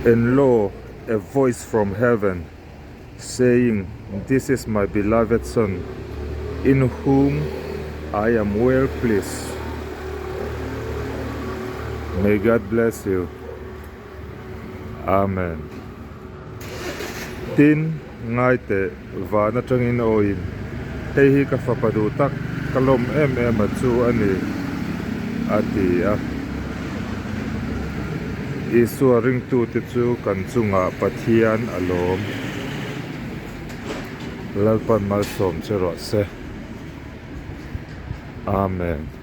And lo, a voice from heaven, saying, This is my beloved Son, in whom I am well pleased. May God bless you. Amen. Tin, ngai teh, van atangin awiin, Hei hi ka fapa duh tak, ka lawm em em a chu a ni, a ti a. Isua ringtute chu kan chungah Pathian a lawm. Lalpan malsawm che rawh se. Amen.